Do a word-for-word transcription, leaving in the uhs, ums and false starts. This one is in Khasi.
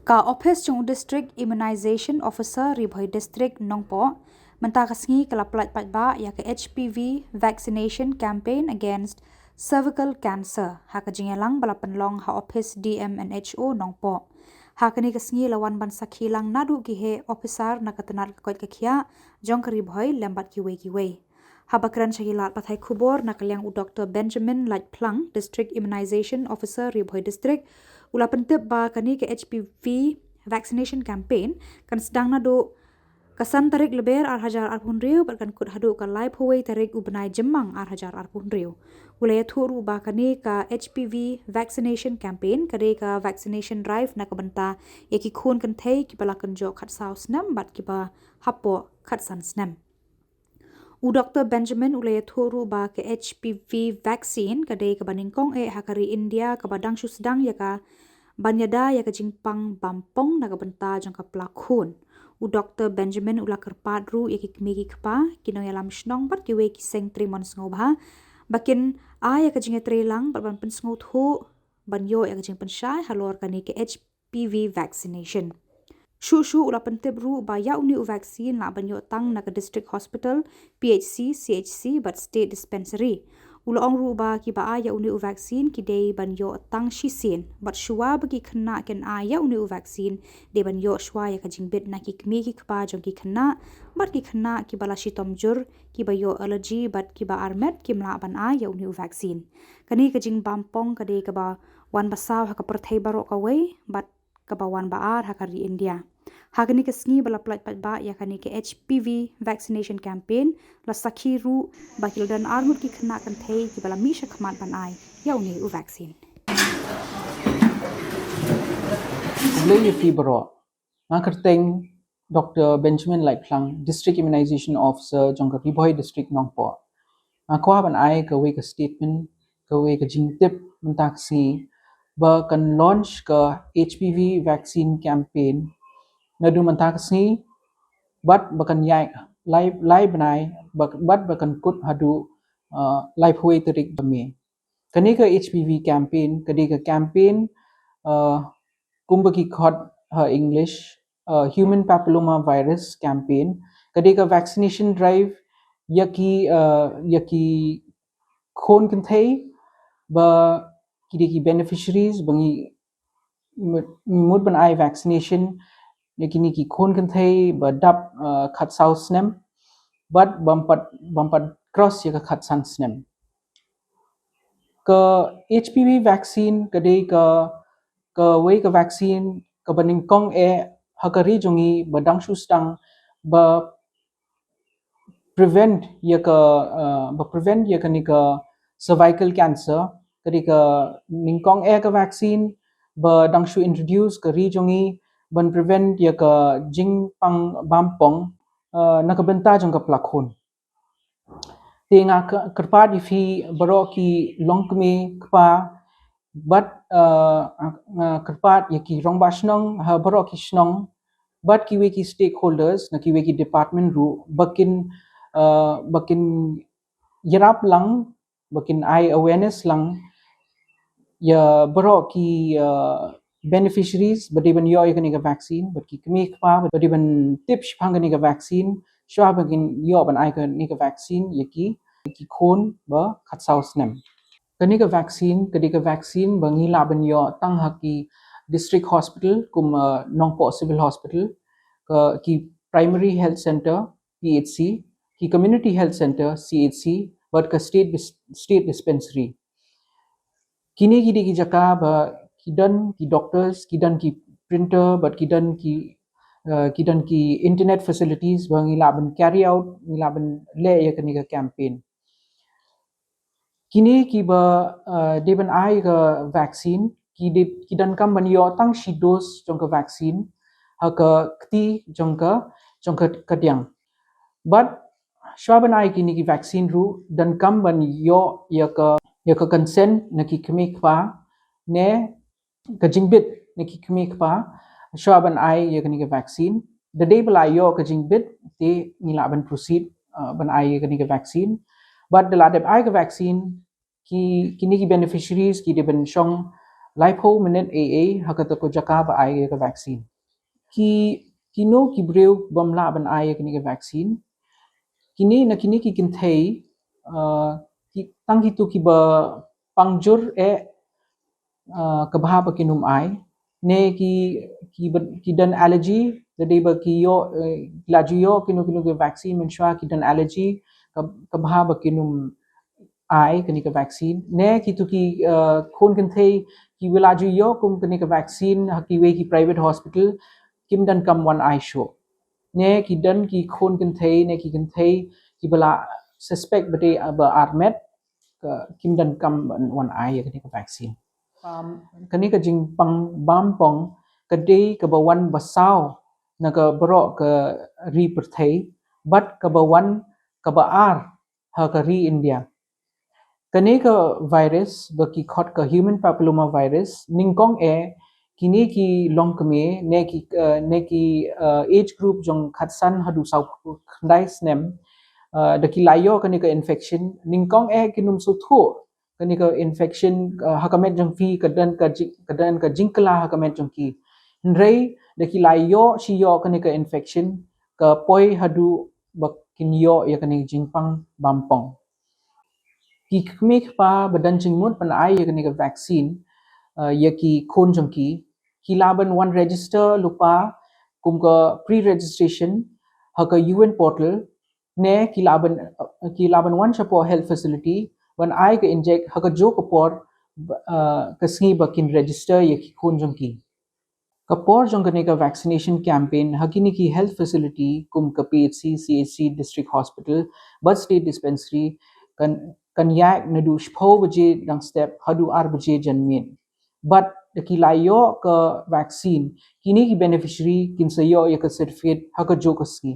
Ka ophis jong u District Immunization Officer Ri Bhoi District Nongpoh mynta ka sngi ka la pynlait paidbah ïa ka H P V vaccination campaign against cervical cancer ha ka jingïalang ba la pynlong ha ophis D M and H O Nongpoh. Ha kane ka sngi la wan ban sakhi lang naduh ki heh ophisar na ka tnat ka koit ka khiah jong ka Ri Bhoi lem bad kiwei kiwei. Haba kren sha ki lad pathai khubor na ka liang u Doctor Benjamin Laitphlang, District Immunization Officer Ri Bhoi District, u la pyntip ba kane ka H P V vaccination campaign kan sdang naduh ka san tarik Lber ar hajar arphew hynriew bad kan kut haduh ka laiphew wei tarik u bnai Jymmang ar hajar arphew hynriew. U la ïathuh ruh ba kane ka H P V vaccination campaign ka dei ka vaccination drive na ka bynta ïa ki khun kynthei kiba la kynjoh khatsaw snem bad kiba hapoh khatsan snem. U Doctor Benjamin u la ïathuh ruh ba ka H P V vaccine ka dei kaba nyngkong eh ha ka ri India kaba dang shu sdang ïa ka ban ïada ïa ka jingpang bampong na ka bynta jong ka pla khun. U Doctor Benjamin u la kyrpad ruh ïa ki kmie ki kpa, ki nongïalam shnong bad kiwei ki seng trei mon sngewbha ba kin ai ïa ka jingïatreilang bad ban pynsngewthuh ban ïoh ïa ka jingpynshai halor kane ka H P V vaccination. Shuh shuh u la pyntip ruh ba ïa une u vaccine lah ban ïoh tang na ka District Hospital, P H C, C H C bad State Dispensary. U la ong ruh ba kiba ai ïa une u vaccine ki dei ban ïoh tang shisien bad shuwa ba ki khynnah kin ai ïa une u vaccine dei ban ïoh shuwa ïa ka jingbit na ki kmie ki kpa jong ki khynnah bad ki khynnah kiba la shitom jur, kiba ïoh allergy bad kiba armet kim lah ban ai ïa une u vaccine. Kane ka jingbampong ka dei kaba wan ba saw ha ka pyrthei baroh kawei bad kaba wan ba ar ha ka ri India. Ha kane ka sngi ba la pynlait paidbah ïa kane ka H P V vaccination campaign la sakhi ruh ba ki la don arngut ki khynnah kynthei kiba la mih shakhmat ban ai ïa une u vaccine. Khublei ïa phi baroh. Nga kyrteng Doctor Benjamin Laitphlang, District Immunization Officer jong ka Ri Bhoi District Nongpoh. Nga kwah ban ai kawei ka statement, kawei ka jingtip mynta ka sngi ba kan launch ka H P V vaccine campaign naduh mynta ka sngi bad ba kan ïaid lai, lai bnai bad, bad ba kan kut haduh uh, laiphew wei tarik May. Kane ka H P V campaign ka dei ka campaign uh, kumba ki khot ha English, uh, Human Papilloma Virus Campaign. Ka dei ka vaccination drive ïa ki, uh, ïa ki khun kynthei ba ki dei ki beneficiaries ba ngi mut, mut ban ai vaccination ïa kine ki khun kynthei ba dap uh, khatsaw snem bad bym pat, bym pat cross ïa ka khatsan snem. Ka H P V vaccine ka dei ka, kawei ka vaccine kaba nyngkong eh ha ka ri jong ngi ba dang shu sdang ba prevent ïa ka, uh, ba prevent ïa kane ka cervical cancer. Ka dei ka nyngkong eh ka vaccine ba dang shu introduce ka ri jong ngi ban prevent ïa ka jingpang bampong uh, na ka bynta jong ka pla khun. Te nga kyrpad ïa phi baroh ki longkmie kpa bad uh, nga kyrpad ïa ki rangbah shnong ha baroh ki shnong bad kiwei ki stakeholders na kiwei ki department ruh ba kin uh, ba kin ïarap lang, ba kin ai awareness lang ïa baroh ki uh, beneficiaries ba dei ban ïoh ïa kane ka vaccine bad ki kmie kpa ba dei ban tip shaphang kane ka vaccine shuwa ba kin ïoh ban ai kane ka vaccine ïa ki, ki khun ba khatsaw snem. Kane ka vaccine ka dei ka vaccine ba ngi lah ban ïoh tang ha ki district hospital kum uh, Nongpoh Civil Hospital, ka ki primary health center P H C, ki community health center C H C bad ka state, state dispensary. Kine ki dei ki jaka ba ki don ki doctors, ki don ki printer bad ki don ki uh, ki don ki internet facilities ba ngi lah ban carry out, ngi lah ban leh ïa kane ka campaign. Kine kiba uh, dei ban ai ka vaccine ki dei, ki donkam ban ïoh tang shi dose jong ka vaccine ha ka kti jong ka, jong ka kadiang. Bad shuwa ban ai kine ki vaccine ruh donkam ban ïoh ïa ka, ïa ka consent na ki kmie kpa ne ka jingbit na ki kmie kpa shuwa ban ai ïa kane ka vaccine. Da dei ba la ïoh ka jingbit te ngi lah ban proceed uh, ban ai ïa kane ka vaccine. Bad da la dep ai ka vaccine ki, kine ki beneficiaries ki dei ban shong laiphew minit ei ei ha kata ka jaka ba ai ïa ka vaccine. Ki, kino ki briew bym lah ban ai ïa kane ka vaccine? Kine, na kine ki kynthei, uh, ki, tang kito kiba pang jur eh, uh, ka bha ba kin ym ai, ne ki, ki, ba, ki don allergy, da dei ba ki ïoh, uh, la ju ïoh kino kino ki vaccine mynshuwa, ki don allergy, ka, ka bha ba kin ym ai kane ka vaccine, ne kito ki, uh, khun kynthei kiba la ju ïoh kum kane ka vaccine ha kiwei ki private hospital, kim donkam wan ai shuh. Ne ki don ki khun kynthei, ne ki kynthei kiba la suspect ba dei, uh, ba armet, ka, kim donkam wan ai ïa kane ka vaccine. Um, kane ka jingpang bam pong ka dei kaba wan ba saw na ka baroh ka ri pyrthei, bad kaba wan kaba ar ha ka ri India. Kane ka virus ba ki khot ka human papilloma virus, nyngkong eh kine ki longkmie, ne ki, uh, ne ki, uh, age group jong khatsan haduh saw khyndai snem, uh, da ki la ïoh kane ka infection, nyngkong eh kin ym sngewthuh kane ka infection, uh, ha ka met jong ki, ka don ka jing, ka don ka jingkylla ha ka met jong ki. Hynrei da ki la ïoh shi ïoh kane ka infection, ka poi haduh ba kin ïoh ïa kane ka jingpang bam pong. Ki kmie kpa ba don jingmut ban ai ïa kane ka vaccine, uh, ïa ki khun jong ki, ki lah ban wan register lypa kum ka pre-registration ha ka U N portal, ne ki lah ban, uh, ki lah ban wan shapoh health facility ban ai ka inject ha kajuh ka por, uh, ka sngi ba kin register ïa ki khun jong ki. Ka por jong kane ka vaccination campaign ha kine ki health facility kum ka P H C, C H C, District Hospital bad State Dispensary kan, kan ïaid naduh shiphew baje dang step haduh ar baje janmiet. Bad da ki la ïoh ka vaccine, kine ki beneficiary kin sa ïoh ïa ka certificate ha kajuh ka sngi.